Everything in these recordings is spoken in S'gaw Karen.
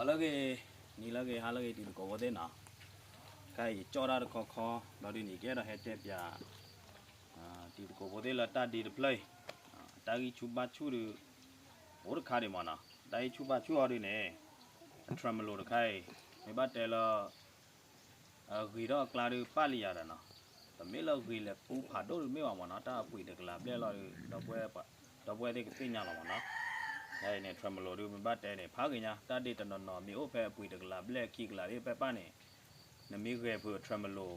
လၢဂ့ၤ, နံၤလၢဂ့ၤ ဟါလၢဂ့ၤ တံၤသကိးဖိသ့ၣ်နီၤ, ခဲအံၤယကၠီၣ်တၢ်တခီခီ ဘျီဒုးန့ၣ် ယကအဲၣ်ဒိးဟဲတဲပၠး တံၤသကိးဖိသ့ၣ်လၢတၢ်ဒ့တဖျၢၣ်အံၤ, တၢ်ဂံၢ်ဆူၣ်ဘါဆူၣ်ဒုး အိၣ်တခါဒံးမ့ၢ်နီၤ, တၢ်ဂံၢ်ဆူၣ်ဘါဆူၣ်အီၤဒုးန့ၣ် အ tremolo တခါအံၤ မ့ၢ်ဘၣ်တဲလၢ ဂ့ၤထီၣ်အကျါဒုးပၢ်လံယၤဒီးနီၤ, တမ့ၢ်လၢဂ့ၤလဲၤပူဖးဒိၣ်ဒုးမ့ၢ်ဘၣ်မ့ၢ်နီၤ, တၢ်အပှ့ၤတကလးဘျဲၣ်လီၤဒုး ဒီပုၢ်ဝဲၢ်သ့ၣ်ကသ့ၣ်ညါလီၤမ့ၢ်နီၤ, ခဲအံၤန့ၣ် tremolo ဒုးမ့ၢ်ဘၣ်တဲန့ၣ် ဖးဂ့ၤညါ တၢ်ဒ့တနီၤနီၤမ့ၢ်အိၣ်ဖဲအပှ့ၤတကလးဘျဲၣ်ခံကလးသ့ၣ်ဖဲပၢ်န့ၣ် နမ့ၢ်ဂဲၤဖုး tremolo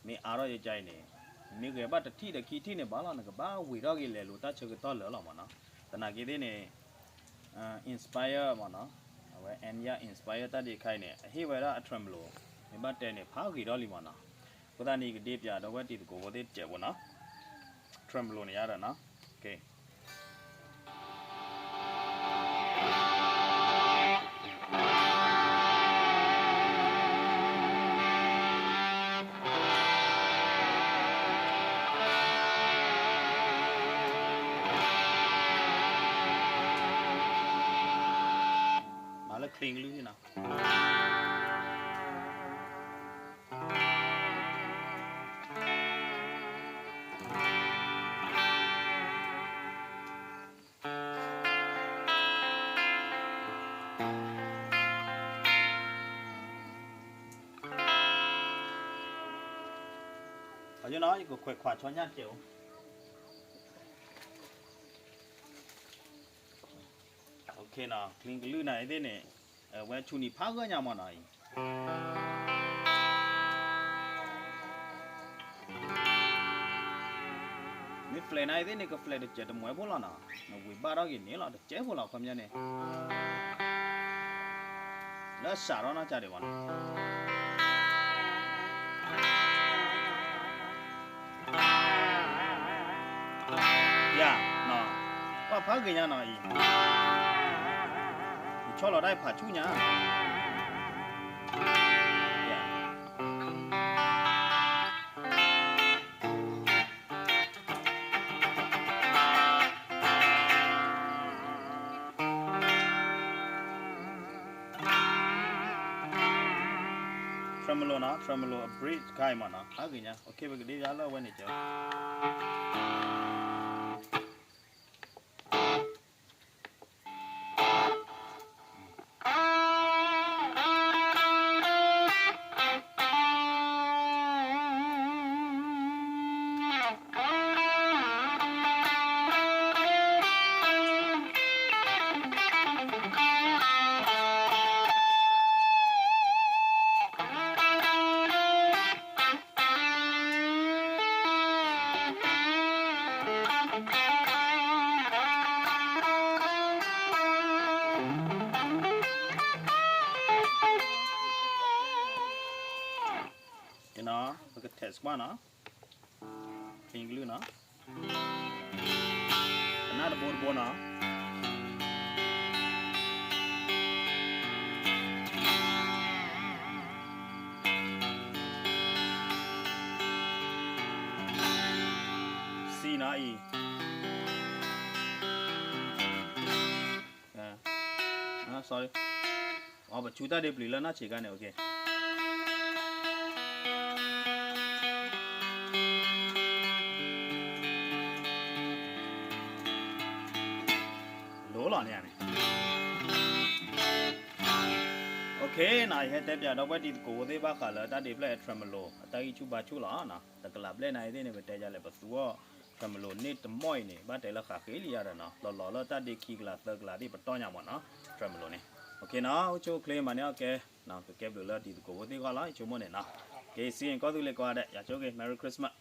မ့ၢ်အါထီၣ်ယကါအံၤန့ၣ်, နမ့ၢ်ဂဲၤဘၣ်တထံၣ်ဒီးခံထံၣ်န့ၣ်ဘၣ်လီၤ, နကဘၣ်ဝ့ၤထီၣ်က့ၤလဲၤလိာ်တၢ်ဆၢကတီၢ်လၢာ်လီၤမ့ၢ်နီၤ, သနာ်က့သ့ၣ်န့ၣ် Inspire မ့ၢ်နီၤ, အဝဲ Enya Inspire တၢ်ဒ့တခါအံၤန့ၣ် အဟ့ၣ်ဝဲဒၣ်အ tremolo, မ့ၢ်ဘၣ်တဲန့ၣ် ဖးဂ့ၤထီၣ်လံမ့ၢ်နီၤ, အဃိသတးန့ၣ် ယကဒ့ပၠးဒီပုၢ်ဝဲၢ်တံၤသကိးဖိသ့ၣ်တစဲးဖိနီၤ, tremolo န့ၣ်ယါဒီးနီၤ မၤလၢ clean ကလုၢ်နီၤ, ယကခွဲးခွးဆီညၣ်တကဲးဖိ, နီၤ clean ကလုၢ်နၤအံၤသ့ၣ်န့ၣ်, အဝဲဆူနံၤဖးဂၢၢ်ညါမ့ၢ်နီၤအံၤ, မ့ၢ် flat နၤအံၤသ့ၣ်န့ၣ် က flat တစဲးတမှဲၤဖိလီၤနီၤ, နဝ့ၤဘၣ်ထီၣ်က့ၤန့ၣ်လီၤ တစဲးဖိလီၤ ခီပညီန့ၣ် လၢစးထီၣ်နီၢ်ကါဒံးဘၣ်နီၤ, ယၤ, ပှၤဖးဂ့ၤညါနီၤအံၤ, ယဆီလီၤတၢ်ဖးဆူၣ်ညါ, tremolo နီၤ, tremolo အ bridge တခါအံၤမ့ၢ်နီၤ, ဖးဂ့ၤညါ, ပကဒ့ပၠးလၢအဝဲန့ၣ်ကဲ နီၤ, ပက test ကွၢ်နီၤ, clean ကလုၢ်နီၤ, ကနၣ်တဘိတဘိနီၤ. C နီၤအံၤ, sorry, ပဆူတၢ်ဒ့ပျံၤလၢနီၢ်ဆံးခါန့ၣ်, လိၤလီၤန့ၣ်န့ၣ်, OK နီၤ, ယဟဲတဲပၠးဒီပုၢ်ဝဲၢ်တံၤသကိးဖိသ့ၣ်ဘၣ်ဃးလၢတၢ်ဒ့ဖျၢၣ် tremolo အတၢ်ဂံၢ်ဆူၣ်ဘါဆူၣ်လီၤ. တကလးဘျဲၣ်နၤအံၤသ့ၣ်န့ၣ် ပတဲယၤလဲၣ် ပသူအီၤ tremolo န့ၢ်တမီၢ်အံၤန့ၣ် ဘၣ်တဲလၢဃးဃ့လံယၤဒီးနီၤ, လီၤလီၤလၢတၢ်ဒ့ခံကလးသၢကလးသ့ၣ်ပတီၢ်ညါမ့ၢ်နီၤ, tremolo န့ၣ်, OK နီၤ, အိၣ်ဆူၣ်အိၣ်ချ့မၤန့ၢ်အီၣ်ကဲ, ကကဲဘျုးလၢတံၤသကိးဖိသ့ၣ်ဂီၢ်လီၤ, ယဆိကမိၣ်န့ၣ်နီၤ, က့ၤစံး ကီၢ်သူလ့ၤကိးဂၤဒဲး ယၤဆိက့ၤ Merry Christmas.